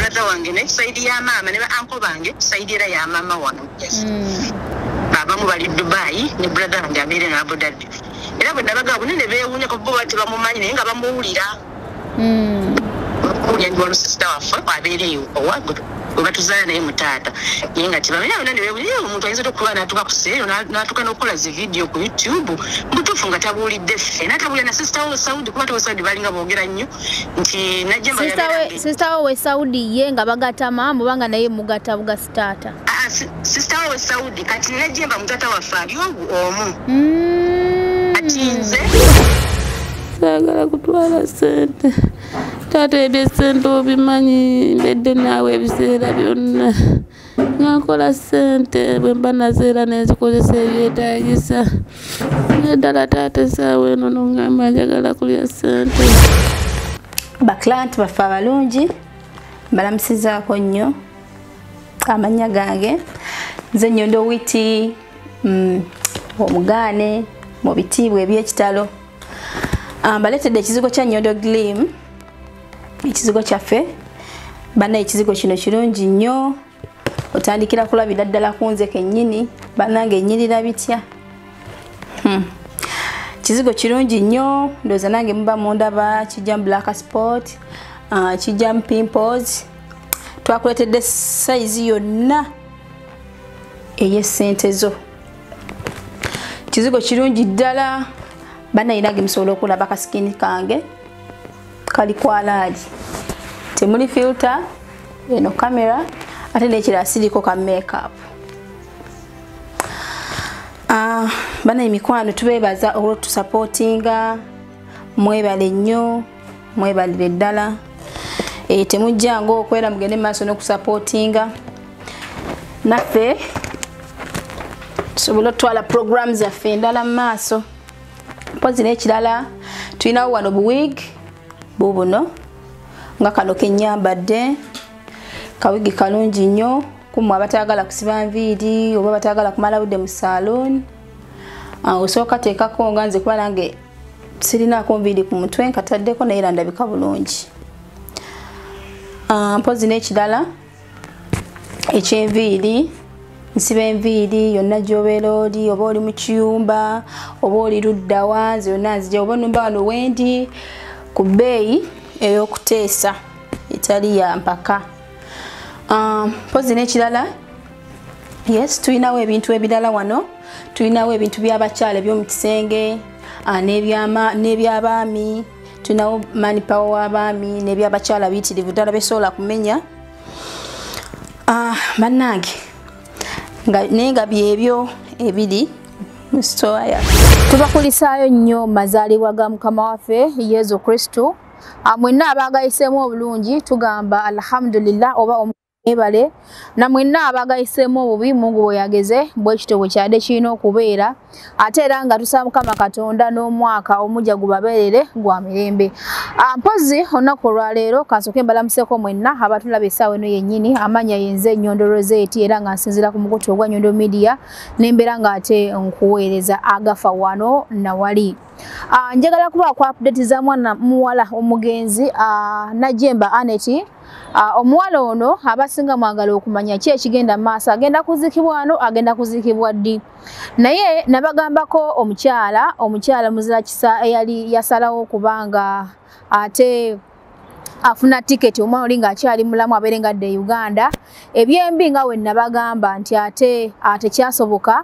Brother wange ne side ya maama ne ba uncle bange side era ya mama wano. Abamu bali Dubai ne brother wange abeere na Abu Dhabi. Era bwe nabaga bunene beewuunya ko bo bati bamumanyi naye nga bamuwulira. Bamuwulira ndi wano sister waffe abeereyo owa bwe batuzaala naye mu taata. Naye nga tebamanya bonna ne beewuunya omuntu ayinza okuba n'atuuka ku seeyo n'atuuka n'okukola zi video ku YouTube mutuufu nga tabuulidde ffe n'atabuulira na sister we Saudi kuba tewe Saudi balinga boogera nnyo nti najja Sister we Saudi ye nga bagatta maama obanga naye mugatta bugasi taata. Sister we Saudi kati najjemba mutata waffe ali omu. Ati nze saagala kutwala ssente. Taata ebyessente obimanyi mbedde naawe ebiseera byonna nga nkola ssente bwe mba nazeera nenzikozesa ebyetaagisa. Naye ddala taata essaawa eno nongamba njagala kulya ssente. Baclient baffe abalungi mbalamusizaako nnyo. Amannya gange nze Nnyondo Witi, omugaane mu bitiibwa eby'ekitalo. Mbaleetedde ekizigo kya Nnyondo Gleam, ekizigo kyaffe. Bannaye ekizigo kino kirungi nnyo, otandikira kulabira ddala ku nze kennyini, bannange nnyirira bitya. Kizigo kirungi nnyo, ndowooza nange muba mundaba, kijja mu black spot, kijja mu pimples. Twakuleetedde sayizi yonna ey'essente zo. Kizigo kirungi ddala, bannaye nange musobola okulaba ka skin kange kali kwalaali. Temuli filter, eno kamera, ate n'ekirala siriko ka makeup. Bannaye mikwano tubeebaza olw'otusupportinga, mwebale nnyo, mwebalire ddala. Temujjanga okwera mugende mu maaso n'okusupportinga naffe tusobole otwala program zaffe endala mu maaso. Mpozi n'ekirala tulinawo wano buwig bubuno nga kano kenyambadde, kawigi kalungi nnyo kummwe abatayagala kusiba nviiri oba abatayagala kumala budde mu saloon. Osooka teekako nga nze kuba nange sirinaako nviiri ku mutwe nkataddeko naye era ndabika bulungi. Mpozi n'ekirala ekyenviiri, nsiba enviiri yonna gy'obeera oli, oba oli mu kiyumba oba oli ludda wa, nze yonna nzija oba nnumba wano wendi ku bbeeyi ey'okuteesa etali ya mpaka. Mpozi n'ekirala, yes, tulinawo ebintu ebirala wano, tulinawo ebintu by'abakyala eby'omu kisenge, n'ebyabaami, tulinawo manpower w'abaami n'ebyabakyala biyitirivu ddala besobola kumenya. Bannange naye nga byebyo ebiri mu store yaffe. Tubakulisaayo nnyo mazaalibwa ga Mukama waffe Yesu Kristo. Mwenna abaagayiseemu obulungi tugamba alhamdulillah oba omwebale, na mwenna abaagayiseemu obubi Mungu bwe yageze bwe kityo bwe kyadde kirina okubeera. Ate era nga tusaba Mukama Katonda n'omwaka omujja gubabeerere gwa mirembe. Mpozi olunaku olwaleero kansooke mbalamuseeko mwenna abatulaba essaawa eno yennyini. Amannya yenze Nnyondo Rosette era nga nsinziira ku mukutu ogwa Nnyondo Media n'embeera ng'ate nkuweereza agafa wano na wali. Njagala kuba ku update za mwana muwala omugenzi Najjemba Annet. Omuwala ono abasinga mwagala okumanya ki ekigenda maaso, agenda kuziikibwa wano, agenda kuziikibwa ddi. Naye nabagambako omukyala muzira kisa eyali yasalawo kubanga ate afuna tiketi omwana oli ng'akyali mulamu abeere nga adda e Uganda. Ebyembi nga we nabagamba nti ate tekyasoboka,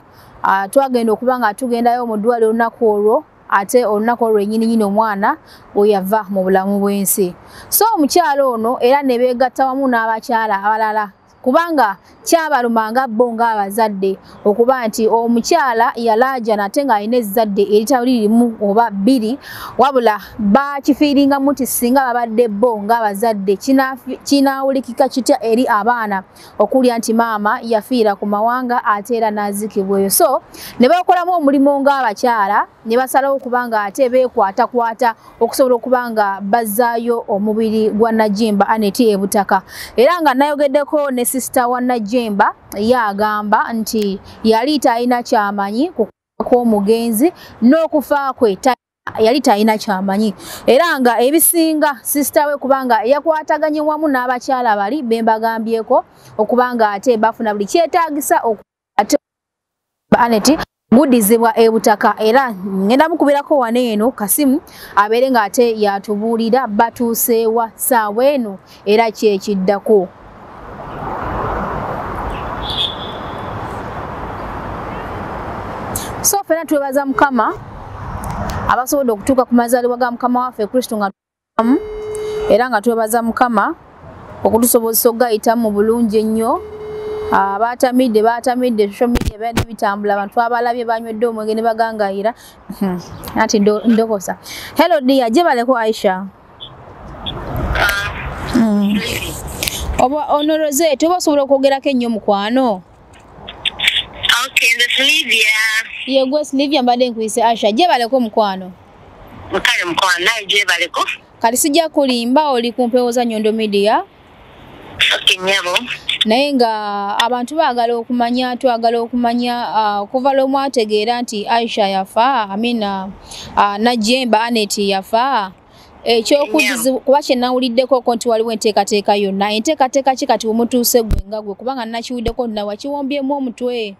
twagenda okuba nga tugendayo mu ddwaliro olunaku olwo, ate olunaku olwo yennyini omwana we yava mu bulamu bw'ensi. So omukyala ono era ne beegatta wamu n'abakyala abalala kubanga kyabalumanga bo ng'abazadde okuba nti omukyala yalaajana ate ng'alina ezzadde eritali limu oba bbiri, wabula bakifiiringamu nti singa babadde bo ng'abazadde kinaawulikika kitya eri abaana okulya nti maama yafiira ku mawanga ate era n'aziikibwa eyo. So ne bakolamu omulimu ng'abakyala ne basalawo okubanga ate beekwatakwata okusobola okuba nga bazzaayo omubiri gwa Najjemba Annet e Butaka. Era nga nayogeddeko ne sister wa Najjemba, ye agamba nti yali talina kyamanyi ku kw'omugenzi n'okufa kwe Yali talina kyamanyi era nga ebisinga sister we kubanga yakwataganye wamu n'abakyala bali bembagambyeko okubanga ate bafuna buli kyetaagisa ate Annet gudizibwa ebutaka. Era ngenda mukubirako wano eno Kasimu abeere nga ate yatubuulira batuuseewa ssaawa eno era kyekiddako. So ffenna twebaza Mukama abasobodde okutuuka ku mazaalibwa ga Mukama waffe Kristo nga era nga twebaza Mukama okutusobozesa okugayitamu mu bulungi ennyo. Abatamidde batamidde social media byadde bitambula, abantu abalabye banywedde omwenge ne bagangayira anti ndokosa. Hello dear, gyebaleko Aisha. Oba ono Rosette oba osobola okwogerako ennyo mukwano? Okay, nze Silvia. Yegwe Silvia mbadde nkuyise Aisha. Gyebaleko mukwano. Mukale mukwano, naye gyebaleko. Kati sijja kulimba, oli ku mpewo za Nyondo Media. Okay, nnyabo. Naye nga abantu baagala okumanya, twagala okumanya okuva lwe mwategeera nti Aisha yafa, Amina Najjemba Annet yafa, ekyokujuzi kuba kye nawuliddeko ko nti waliwo enteekateeka yonna. Enteekateeka ki kati omutuuse gwe nga gwe, kubanga nakiwuliddeko nawakiwombyemu omutwe?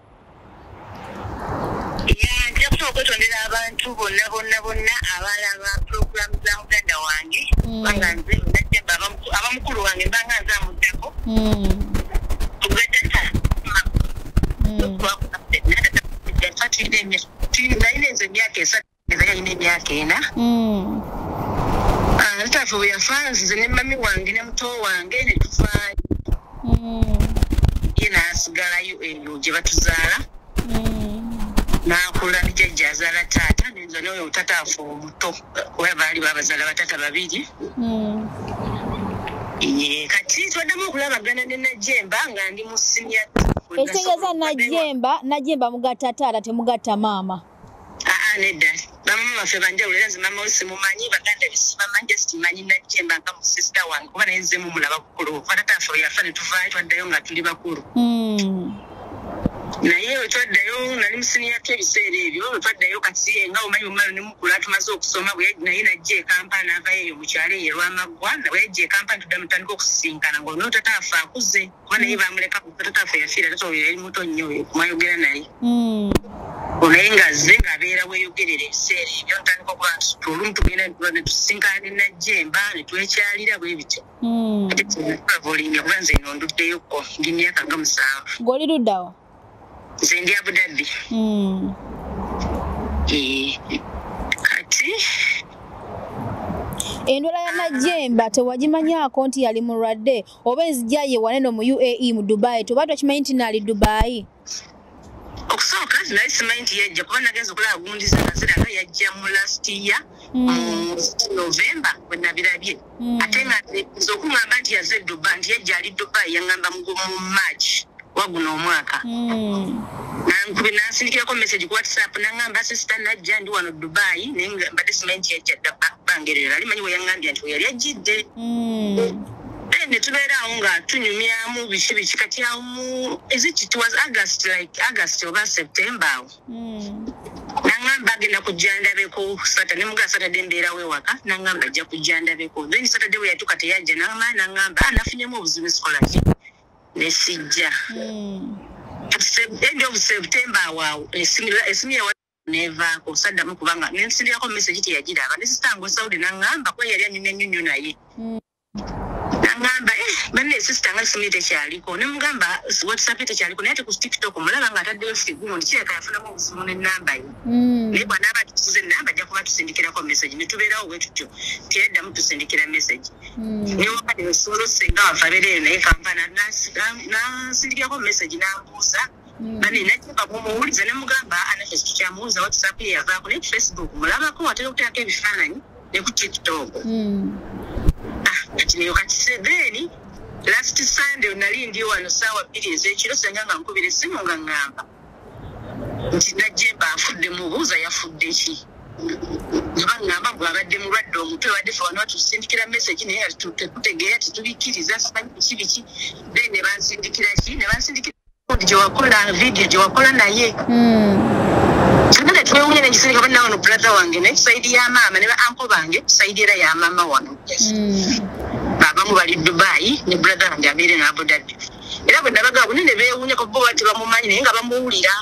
Nja kusooka okwetondera abantu bonna bonna bonna abalaba pulogulaamu za muganda wange, kubanga nze Najjemba abamukulu wange mbanga nze amuddako. Nalina nze emyaka 3 naye alina emyaka 4. Taata bwe yafa nze ne mami wange ne muto wange ne tufaayo, ye n'asigalayo eyo gye batuzaala n'akula ne jjajja azaala taata, nenza n'oyo taata afa omuto kuba baali babazaala bataata babiri. Kati twaddamu okulabagana ne Najjemba nga ndi mu senior. Ekitegeeza Najjemba, Najjemba mugatta taata temugatta maama? Aa nedda, bamama baffe banjawulo era nze maama we simumanyi, baganda be sibamanyi, just mmanyi Najjemba nga mu sister wange kuba naye nze mumulaba bukulu. Okuva taata affe bwe yafa ne tuvaayo twaddayo nga tuli bakulu. Naye bwe twaddayo nali mu senior two ebiseera ebyo, bwe twaddayo kati nga omanyi bwemala ne mukula tumaze okusoma, naye najja e Kampala n'avayo eyo mu kyalo eyo e Lwamaggwa. Bwe yajja e Kampala tuddamu tutandika okusisinkana ng'ono taata affe akuze kuba naye baamuleka, taata affe yafiira, taata oyo yali muto nnyo oyo kumwayogera naye. Naye ng'azze ng'abeera weeyogerera ebiseera ebyo, ntandika okuba olumu tugenda ne tusisinkana ne Najjemba ne twekyalira bwe bityo. Ate tulavulinga kuba nze eno nduddeyoko ndi myaka nga 7. Ng'oli luddawa? Nze ndi Abu Dhabi. Kati endwala ya Najjemba tewagimanyaako nti yali mulwadde oba enzija ye waneno mu UAE mu Dubai, toba tokimanyi nti naali Dubai? Okusooka nali simanyi nti yajja kuba nagenza okulaba gundiza nga ziraga yajja mu last year mu November bwe nabirabye. Ate nga nze okuŋŋamba nti yazze Dubai, nti yajja ali Dubai, yaŋŋamba mu March wa guno omwaka. Nansindikirako message ku WhatsApp n'aŋŋamba sister najja ndi wano Dubai, naye nga mbadde simanyi nti yajja dda bbanga eryo. Yali manyi we yaŋŋambye nti we yali ajjidde. Ne tubeera awo nga tunyumyamu biki biki, kati awo mu is it was August, like August oba September awo. N'aŋŋamba agenda kujja ndabeko Saturday, ne mugamba Saturday mbeerawo ewaka, n'aŋŋamba ajja kujja ndabeko. Then Saturday bwe yatuuka teyajja, n'aŋŋamba nafunyemu obuzibu scholarship ne sijja. End of September awo esimu yawa nevaako saddamu kubanga ne nsindirako message teyagiraba. Ne sister wange Saudi n'aŋŋamba kuba yali anyumya nnyo nnyo naye. N'aŋŋamba banne sister nga esimu ye tekyaliko, ne mugamba WhatsApp ye tekyaliko, naye ate ku TikTok mulaba ng'ataddeyo figundi kirabika yafunamu obuzibu n'ennamba ye. Naye bw'anaaba atusize ennamba ajja kuba tusindikirako message, ne tubeerawo bwe tutyo teyaddamu tusindikira message. Ne wakati osobola ossenga waffe abeera eyo naye Kampala n'ansindikirako message n'ambuuza banne Najjemba mumuwuliza, ne mugamba anaffe tukyamuwuliza WhatsApp ye yavaako, naye ku Facebook mulabako atera okuteekako ebifaananyi ne ku TikTok. Kati neyo kati then last Sunday nali ndi wano ssaawa 2 ez'ekiro senga nga nkubira essimu nga ŋŋamba nti Najjemba afudde, mubuuza yafudde ki? Ne baŋŋamba mbu abadde mulwadde omutwe, badde ffe wano batusindikira message naye tetutegeera, tetubikkiriza, simanyi biki biki. Then ne bansindikira ki? Ne bansindikira gye wakola video gye wakola naye. Kyonna twewuunya ne ngisindika banna wano brother wange naye saidi ya maama ne ba uncle bange saidi era ya maama wano. Abamu bali Dubai ne brother wange abeere na Abu Dhabi. Era bwe nabaga bunene beewuunya ko bo bati bamumanyi naye nga bamuwulira.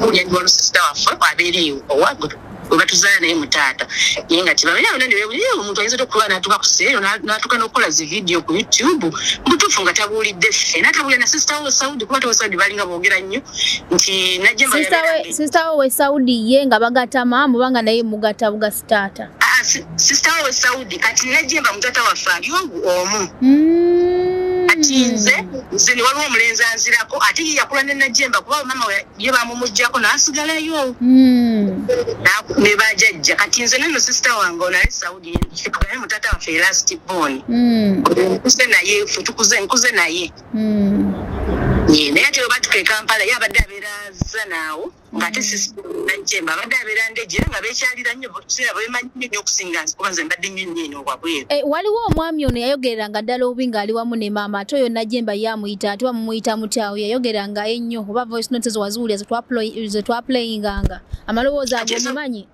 Owulira ndi waliwo sister waffe abeereyo owange we batuzaala naye mu taata naye nga tebamanya bonna ne beewuunya omuntu ayinza okuba n'atuuka ku seero n'atuuka n'okukola zi vidiyo ku YouTube mutuufu nga tabuulidde ffe n'atabuulira na sister we Saudi kuba tewa Saudi balinga boogera nnyo nti najja sister we Saudi ye nga bagatta maama obanga naye mugatta bugasi taata. Sister we Saudi kati najjemba mutata waffe ali omu. Kati nze ni waliwo omulenzi anzirako ate ye yakula ne Najjemba kuba maama we ye bamumuggyako n'asigalayo. Ne bajjajja kati nze nno sister wange ono ali Saudi naye mutata waffe last born. Nkuze naye ffe tukuze nkuze naye. Naye ate bwe batuuka e Kampala ye abadde abeera Zanaawo ng'ate sister Najjemba abadde abeera Ndejje era nga beekyalira nnyo kiseera beemanyi nnyo okusinga nze kuba nze mbadde nnyo nnyo eno wabweru. Waliwo omwami ono yayogereranga ddala obubi ng'ali wamu ne maama ate oyo Najjemba ye amuyita ate bamumuyita mutya yayogeranga ennyo oba voice notes ezo waziwulira ze twaplayinganga amaloboozi ago omumanyi?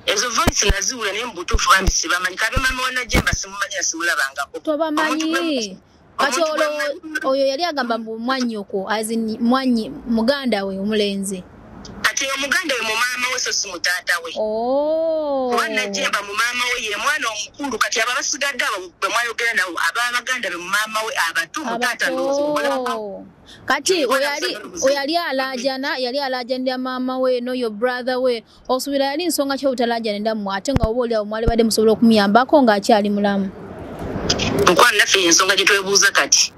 Ezo voice naziwulira naye mu butuufu bambi sibamanyi kabe maama wa Najjemba simumanyi simulabangako. Tobamanyi? Kati oyo yali agamba mbu mwannyoko as in mwanyi muganda we omulenzi. Kati omuganda we mu maama we so si mutaata we. Kuba Najjemba mu maama we ye mwana omukulu kati abo abasigadde abo bwe mwayogera nabo ab'abaganda be mu maama we abato mutaata ndowooza. Kati oyo alaajana yali alaajanira maama we n'oyo brother we osuubira yali nsonga ki obutalaajanira mmwe ate nga oba oli awo mwali badde musobola okumuyambako ng'akyali mulamu. Mukwano naffe ensonga gye twebuuza kati.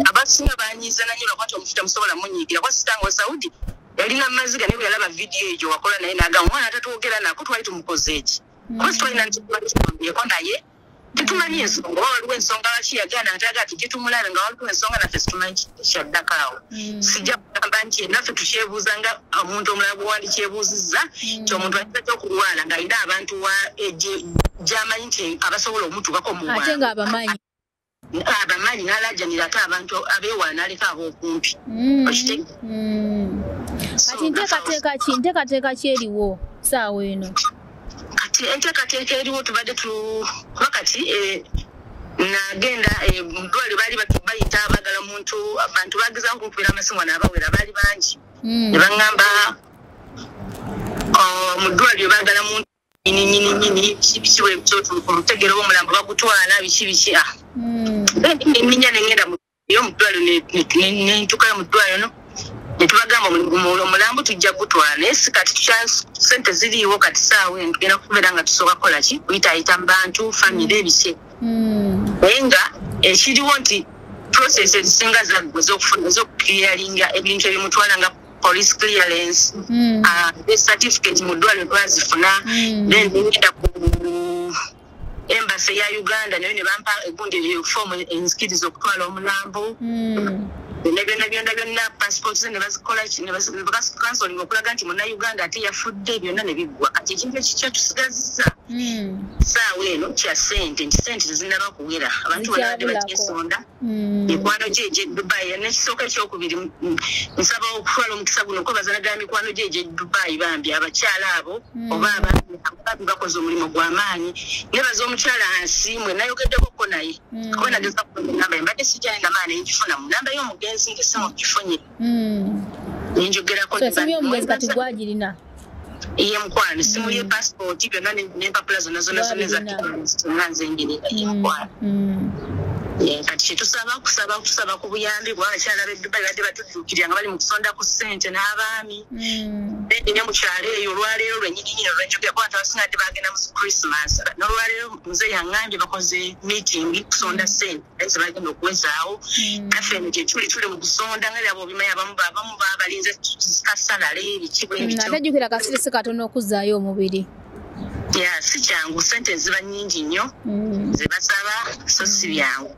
Abasinga banyiiza na nnyo lwakuba omufu temusobola munyiigira kuba sister wa Saudi yalina amaziga naye bwe yalaba vidiyo egyo wakola naye n'agamba omwana atatwogera nako twali tumukoze eki. Kuba twalina ntiwambyeko naye tetumanyi ensonga oba waliwo ensonga lwaki yagaana ataaga tujje tumulabe nga waliwo ensonga naffe situmanyi kyaddako awo. Sijja kugamba nti naffe tukyebuuza nga omuntu omulala bwewandikyebuuzizza nti omuntu ayinza atya okulwala ng'alina abantu gy'amanyi nti abasobola omutuukako mu ate ng'abamanyi. Abamanyi n'alaajanira ate abantu abeewala n'aleka ab'okumpi. Kati nteekateeka ki eriwo ssaawa eno? Kati enteekateeka eriwo tubadde kuba kati nagenda mu ddwaliro baali bayita baagala muntu abantu bagezaako okunkubira amasimu wano abawera baali bangi. Ne baŋŋamba mu ddwaliro baagala muntu nnyini nnyini biki bwe bityo olutegere oba omulambo bagutwala biki biki. Nninnya ne ŋŋenda mu ddwaliro ne ntuukayo mu ddwaliro no ne tubagamba omulambo tujja kutwala naye si kati ssente ziriiwo kati ssaawa eno tugenda kubeera nga tusooka kukola ki kuyitaayita mu bantu famire ebiki. Naye nga ekiriwo nti process ezisinga zaggwa ez'okukiriyalinga ebintu ebimutwala nga police clearance, death certificate mu ddwaliro twazifuna, then ngenda ku embassy ya Uganda nayo ne bampa egundi foomu enzikiriza okutwala omulambo. Byonna byonna byonna byonna passport ze ne bazikola ki ne bazikansolinga okulaga nti munnayuganda ate yafudde byonna ne biggwa. Kati ekintu ekikya tusigazizza ssaawa eno kya ssente nti ssente tezinnaba kuwera abantu bonna badde bakyesonda mikwano gye egy'e Dubai. N'ekisooka ekyokubiri nsaba okutwala omukisa guno okwebaza naddala mikwano gye egy'e Dubai bambi abakyala abo oba abaami bakoze omulimu gw'amaanyi. Nebaza omukyala Nsiimwe nayogeddeko naye kuba nageza ku namba ye mbadde sijja ne namaani ngifuna mu namba y'omugenzi ng'essimu ngifunye nenjogerako. Essimu y'omugenzi kati gwagirina? Ye mukwano essimu ye passport byonna n'empapula zonna zonna zonna eza zonna nze ngirina ye mukwano. Kati kye tusaba kusaba ku buyambi bwa abakyala b'e Dubai badde batudduukirira nga bali mu kusonda ku ssente n'abaami. Ne mu kyalo eyo olwaleero lwennyini nnyini olwenjogera kuba abasinga badde bagenda mu Christmas n'olwaleero muzeeyi aŋŋambye bakoze meeting kusonda ssente naye ze bagenda okuwezaawo. Naffe eno gye tuli tuli mu kusonda nga byabo obimanyi abamu babalinze kasalale biki bwe bityo. Ate jjukira akasente si katono okuzzaayo omubiri. Si kyangu ssente ziba nnyingi nnyo ze basaba so si byangu.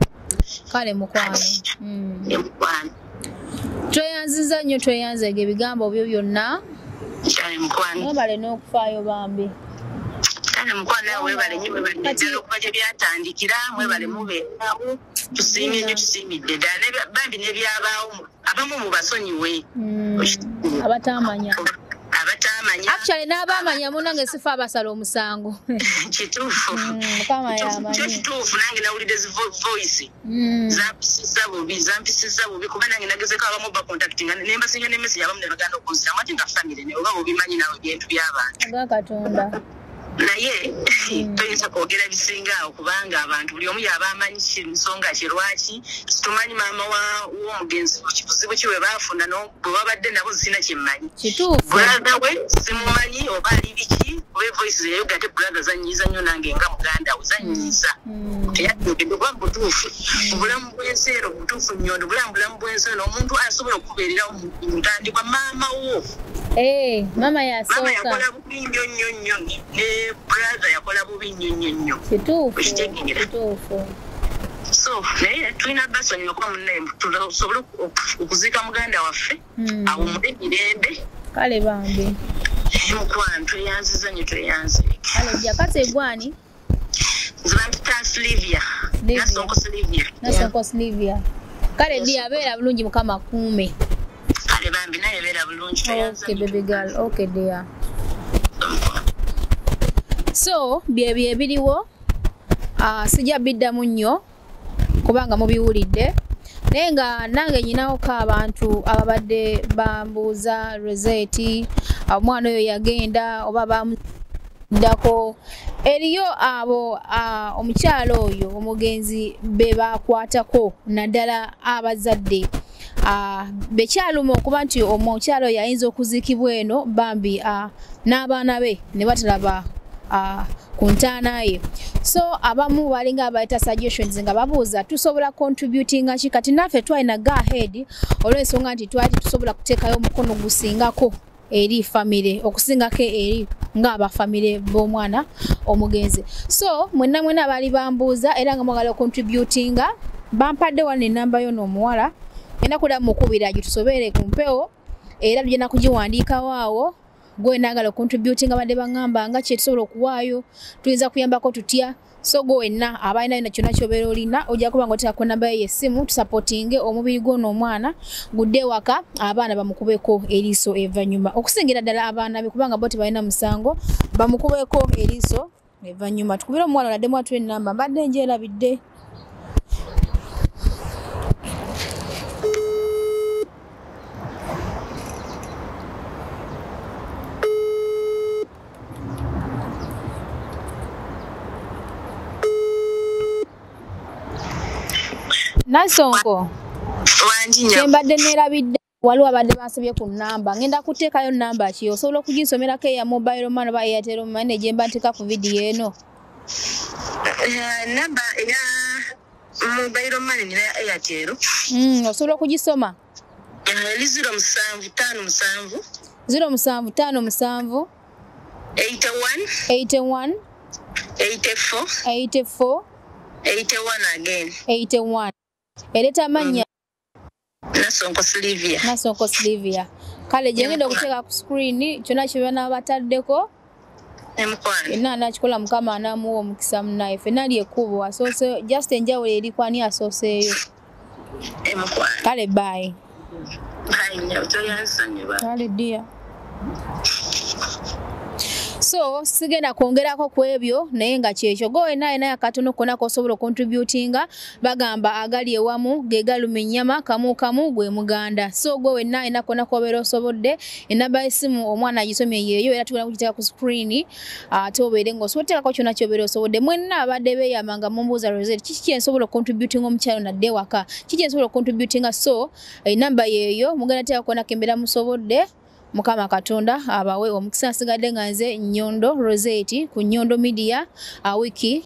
Kale mukwano. Tweyanziza nnyo tweyanzeege ebigambo byo byonna. Kale mukwano. Mwebale n'okufaayo bambi. Kale mukwano webale nnyo, webale ddala okuva gye byatandikira, mwebale mubeerawo, tusiimye nnyo, tusiimidde ddala. Bambi n'ebyabaawo abamu mubasonyiwe. Abatamanya. Abatamanya. Actually n'abamanya munnange sifa abasala omusango. Kituufu. Mukama y'amanyi. Kyo kituufu, nange nawulidde zi voice. Zampisizza bubi kuba nange nagezeko abamu bacontactinga ne mbasinga ne message abamu ne baganda okunziramu ate nga family ne oba obimanyi naawe ebintu by'abantu. Aga Katonda. Naye toyinza kwogera bisinga awo kubanga abantu buli omu yaba amanyi nsonga ki lwaki tumanyi maama w'omugenzi kibuzibu ki bwe baafuna bwe babadde nabo sina kye mmanyi. Kituufu. Brother we simumanyi oba ali biki kuba evoice yayogera ate brother zannyiiza nnyo nange nga muganda we zannyiiza. Teyayogedde kuba butuufu. Obulamu bw'ensi eno butuufu nnyo, obulamu bw'ensi eno omuntu asobola okubeererawo mu ntandikwa maama wo. Mama yasooka. Maama yakola bubi nnyo nnyo nnyo ne brother yakola bubi nnyo nnyo nnyo. Kituufu. Kituufu. So naye tulina basonyiwa kuba munnaye tusobole okuziika muganda waffe awummule mirembe. Kale bambi. Mukwano tweyanziza nnyo, tweyanze. Kale jakati egwani? Nze bampita Silivia. Nasonko Silivia. Nasonko Silivia. Kale dia beera bulungi Mukama akuume. Kale bambi naye beera bulungi tweyanze. Okay baby girl, okay dear. So byebyo ebiriwo sijja biddamu nnyo kubanga mubiwulidde, naye nga nange nyinawoko abantu ababadde bambuuza Rosette omwana oyo yagenda oba bamuddako. Eriyo abo omukyalo oyo omugenzi be bakwatako naddala abazadde bekyaluma okuba nti omukyalo oyo ayinza okuziikibwa eno bambi n'abaana be ne batalaba ku ntaana ye. So abamu balinga abayita suggestions nga babuuza tusobola contributinga ki, kati naffe twalina go ahead olw'ensonga nti twali tusobola kuteekayo omukono gusingako eri famire okusingako eri ng'abafamire b'omwana omugenzi. So mwenna mwenna baali bambuuza era nga mwagala ocontributinga, bampadde wano ennamba yo n'omuwala ngenda kuddamu mukubira gitusobeere ku mpewo era tugenda kugiwandiikawo awo. Gwe nagala contributing abadde baŋŋamba nga kye tusobola okuwaayo, tuyinza kuyambako tutya. So gwe wenna abalina yonna kyonna ky'obeera olina ojja kuba nga oteekako nnamba ye y'essimu tusupportinge omubiri gw'ono omwana gudde ewaka abaana bamukubeko eriiso evvannyuma, okusingira ddala abaana be kubanga bo tebalina musango, bamukubeko eriiso evvannyuma. Tukubire omuwala oladdemu atuwe ennamba, mbadde ngyerabidde. Nasonko kyembadde neerabidde waliwo abadde bansabye ku nnamba, ngenda kuteekayo nnamba ki osobola okuginsomerako eya mobile money oba Airtel money gye mba nteeka ku vidiyo eno? Nnamba eya mobile money nina ya Airtel. Osobola okugisoma? Eri 0757 0757 81 81 84 84 81 again 81. Ereeta amannya? Nasonko Silivia. Nasonko Silivia. Kale gye ngenda okuteeka ku screen kyonna kye banaaba bataddeko yenna anaakikola Mukama anaamuwa omukisa munnaye. Ffenna ali ekkubo asoose, just enjawulo eri ku ani asooseeyo. Kale bye. Kale dear. So sigenda kwongerako ku ebyo naye nga kyekyo gwe wenna yenna akatono konna k'osobola ocontributinga, bagamba agali ewamu ge galuma ennyama kamu kamu gwe muganda. So gwe wenna yenna konna k'obeera osobodde, ennamba y'essimu omwana agisomye yeeyo era tugenda kugiteeka ku screen ate obeere ng'osobola oteekako kyonna ky'obeera osobodde. Mwenna abadde beeyama nga mumbuuza Rosette kiki kye nsobola ocontributinga omukyalo nadde ewaka, kiki kye nsobola ocontributinga. So ennamba yeeyo mugenda teekako konna ke mbeera musobodde. Mukama Katonda abawe omukisa. Nsigadde nga nze Nnyondo Rosette ku Nnyondo Media wiki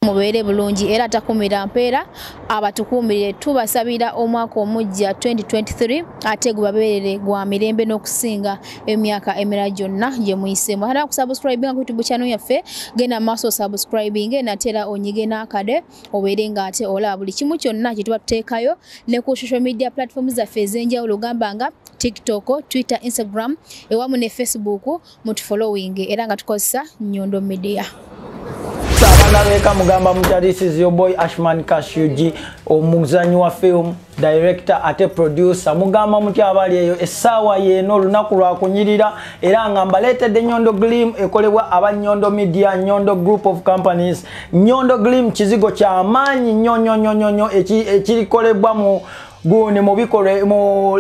mubeere bulungi era atakumira mpeera abatukuumirire. Tubasabira omwaka omujja 2023 ate gubabeerere gwa mirembe n'okusinga emyaka emirala gyonna gye muyiseemu. Ate kusubscribinga ku YouTube channel yaffe, genda maaso subscribing nate era onyige n'akade obeere ng'ate olaba buli kimu kyonna kye tuba tuteekayo ne ku social media platforms zaffe ez'enjawulo gamba nga TikTok, Twitter, Instagram ewamu ne Facebook, mutufollowing era nga tukozesa Nyondo Media. Abaana beka mugamba mutya, this is your boy Ashman Cash UG, omuzanyi wa film, director ate producer. Mugamba mutya abali eyo? Essaawa yeeno olunaku lwakunyirira era nga mbaleetedde Nyondo Glim ekolebwa aba Nyondo Media, Nyondo Group of Companies. Nyondo Glim kizigo kyamaanyi nnyo nnyo nnyo nnyo nnyo ekirikolebwa mu gundi mu bikole mu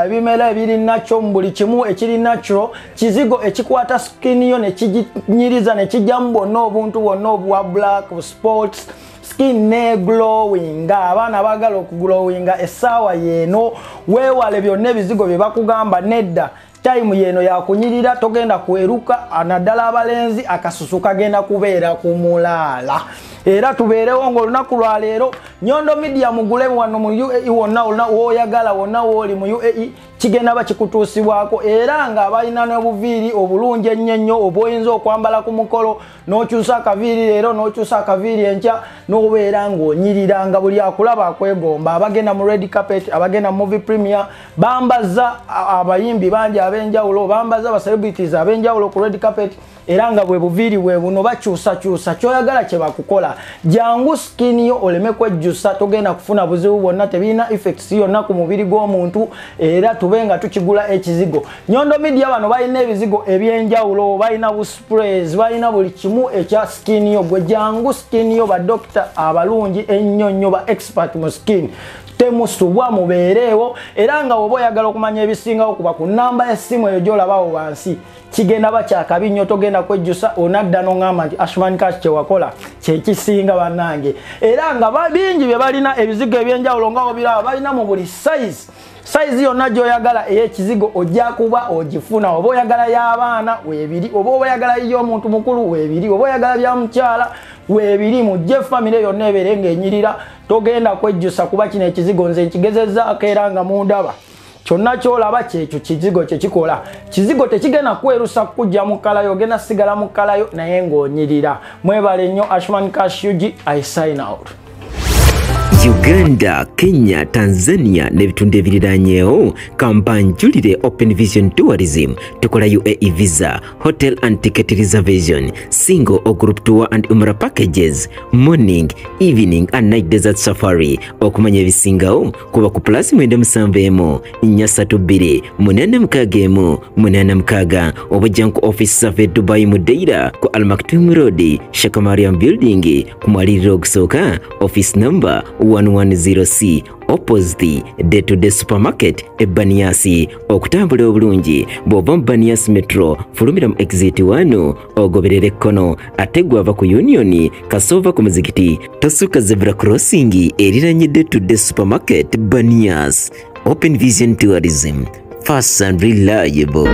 ebimera ebiri nakyo, mu buli kimu ekiri natural. Kizigo ekikwata skin yo nekiginyiriza nekijjamu bwonna obuntu bwonna obwa black spots, skin ne glowing. Abaana baagala okuglowinga, essaawa yeeno weewale byonna ebizigo bye bakugamba nedda. Time yeno yakunyirira, togenda kweruka, naddala abalenzi akasusu kagenda kubeera ku mulaala. Era tubeerewo ng'olunaku lwaleero Nyondo Media mugule wano mu UAE wonna wonna w'oyagala, wonna w'oli mu UAE kigenda bakikutuusibwako, era nga balina n'obuviiri obulungi ennyo ennyo obwoyinza okwambala ku mukolo, n'okyusa akaviiri leero n'okyusa akaviiri enkya n'obeera ng'onyirira nga buli akulaba akwegomba. Abagenda mu red carpet, abagenda mu movie premiere, bambaza abayimbi bangi ab'enjawulo, bambaza aba celebrities ab'enjawulo ku red carpet, era nga bwe buviiri bwe buno bakyusakyusa kyoyagala kye bakukola. Jangu skin yo oleme kwejjusa, togenda kufuna buzibu bwonna, tebirina effects yonna ku mubiri gw'omuntu, era tube nga tukigula ekizigo. Nyondo Media bano balina ebizigo ebyenjawulo, balina bu sprays, balina buli kimu ekya skin yo. Gwe jangu skin yo, ba doctor abalungi ennyo nnyo, ba expert mu skin, temusubwa, mubeereewo. Era nga woba oyagala okumanya ebisingawo, kuba ku namba y'essimu eyo gy'olabawo wansi. Kigenda bakyakabi nnyo, togenda kwejjusa, onadda n'oŋŋamba nti Ashman Cash kyewakola kyekisinga bannange. Era nga bingi bye balina, ebizigo ebyenjawulo nga obiraba, balina mu buli size, size yonna gy'oyagala ey'ekizigo ojja kuba ogifuna. Oba oyagala y'abaana weebiri, oba oyagala y'omuntu mukulu weebiri, oba oyagala bya mukyala weebiri. Mujje famire yonna ebeere ng'enyirira, togenda kwejjusa kuba kino ekizigo nze nkigezezzaako era nga mundaba. Kyonna kyolaba kyekyo kizigo kyekikola. Kizigo tekigenda kwerusa kujja mu kkalayo, ogenda sigala mu kkalayo naye ng'onyirira. Mwebale nnyo. Ashman Cash UG, I sign out. Uganda, Kenya, Tanzania n'ebitundu ebiriranyeewo, kampanjulire Open Vision Tourism. Tukola UAE visa, hotel and ticket reservation, single or group tour and umrah packages, morning, evening and night desert safari. Okumanya ebisingawo kuba ku +97 432 861 86 oba jangu office zaffe Dubai mu Deira ku Al Maktoum Road, Sheikh Mariam Building ku mwaliriro ogusooka, office number 110C, opposite Day to Day Supermarket e Baniasi. Okutambula obulungi, bw'ova mu Banias Metro fulumira mu exit 1 ogoberere ekkono, ate gwava ku Union kasova ku muzikiti tosuka zebra crossing eriranye Day to Day Supermarket Banias. Open Vision Tourism, fast and reliable.